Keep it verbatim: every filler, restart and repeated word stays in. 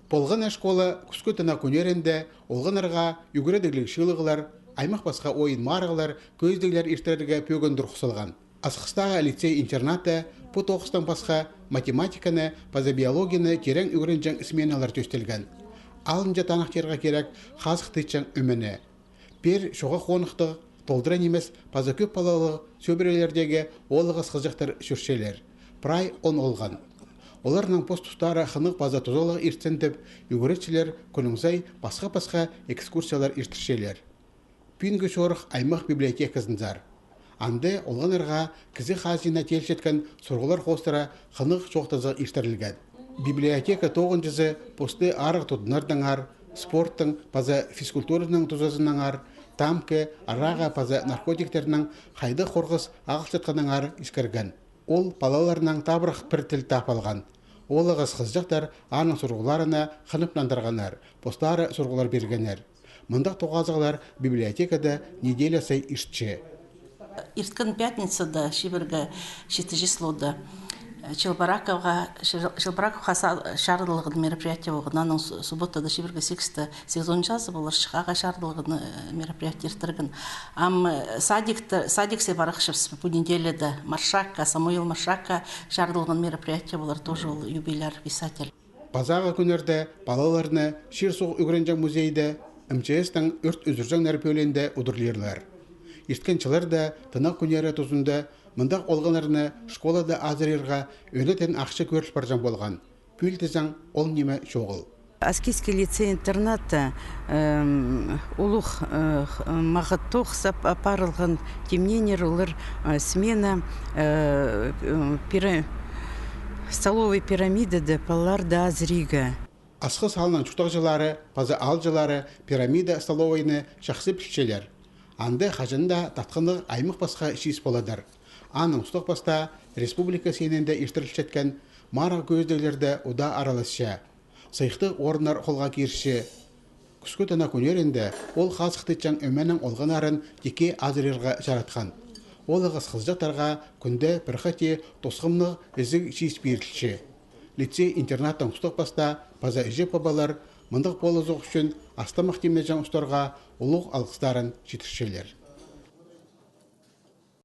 Полған на школа кӱскі тынағ кӱннерінде олғаннарға ӱгредігліг чыылығлар, аймах пасха ойын-марығлар, кӧзідіглер иртірерге пӧгін турғыс салған. Асхыстағы лицей-интернатта пу тоғыстаң пасха математиканы паза биологияны тирең ӱгренҷең сменалар тӧстелген. Алынҷа таныхтирға кирек хазых тыытчаң ӧмені. Пеер чоға хоныхтығ, толдыра нимес паза кӧп палалығ сӧбірелердегі оолағас хызыҷахтар чӧрчелер. Прай он олған. Оларның пос тустары хынығ паза тузалығ иртсін тіп, ӱгретчілер кӱннің сай пасха-пасха экскурсиялар иртірчелер. Пӱӱнгі чорых аймах библиотеказынзар. Анда олғаннарға кізі хазиина тилчеткен сурығлар хоостыра хынығ чоохтазығ иртірілген. Библиотека тоғынҷызы посты арығ тудыннардаңар, спорттың паза физкультураның тузазынаңар, тамғы, арағаа паза наркотиктернең хайдағ хорғыс ағылчатханаңар искірген. Ол палаларнаң табырах пір тіл таап алған. Оолағас хызыҷахтар аның сурығларына хынып нандырғаннар, постары сурығлар пиргеннер. Мындағ тоғазығлар библиотекада неделя сай иртче. Ирткен пятницада чибіргі читі числода, э, Челбораковха, Чел-, Челбораковха са-, чарыдылған мероприятие полған. Анаң су-, субботада чибіргі сигісте, сигіс он чазы полар, чыхха чарыдылған, э, мероприятие иртірген. Ам, э, садикте, садиксер парахчыбыс пу неделяда. Маршакка, Самуил Маршакка чарыдылған мероприятие полар, тоже ол юбиляр писатель. Пазағы кӱннерде палаларны чир-суғ ӱгренҷең музейде, МЧС-тің ӧрт ӱзӱрҷеңнер пӧлиинде удурлирлар. Ирткен чылларда тынағ кӱннері тузында мындағ олғаннарны школада азырирға ӧнетін ахча кӧріл парҷаң полған. Пӱӱл тізең, ол ниме чоғыл. Аскизский лицей-интернатта, эм, улуғ, э, х-, мағат тоғыс ап-, апарылған. Тимненер олар, э, смена, э, э, пира-, столовый пирамидада палаларды азырирға. Асхыс аалның чуртағҷылары паза аалҷылары пирамида столовайны чахсы пілчелер. Анда хаҷан даа татхынығ аймах пасха чиис поладыр. Аның устағ пастаа республика синінде иртірілчеткен марығ кӧзідіглерде удаа араласча. Сыйыхтығ орыннар холға кирче. Кӱскі тынағ кӱннерінде ол хазых тыытчаң ӧменің олғаннарын тикке азырирға чаратхан. Оолағас хызыҷахтарға кӱнде пір хати тосхымнығ ізіг чиис пирілче. Лицей-интернаттың устағ пастаа паза іҷе-пабалар мындағ полызығ ӱчӱн астамах тимнеҷең устарға улуғ алғыстарын читірчелер.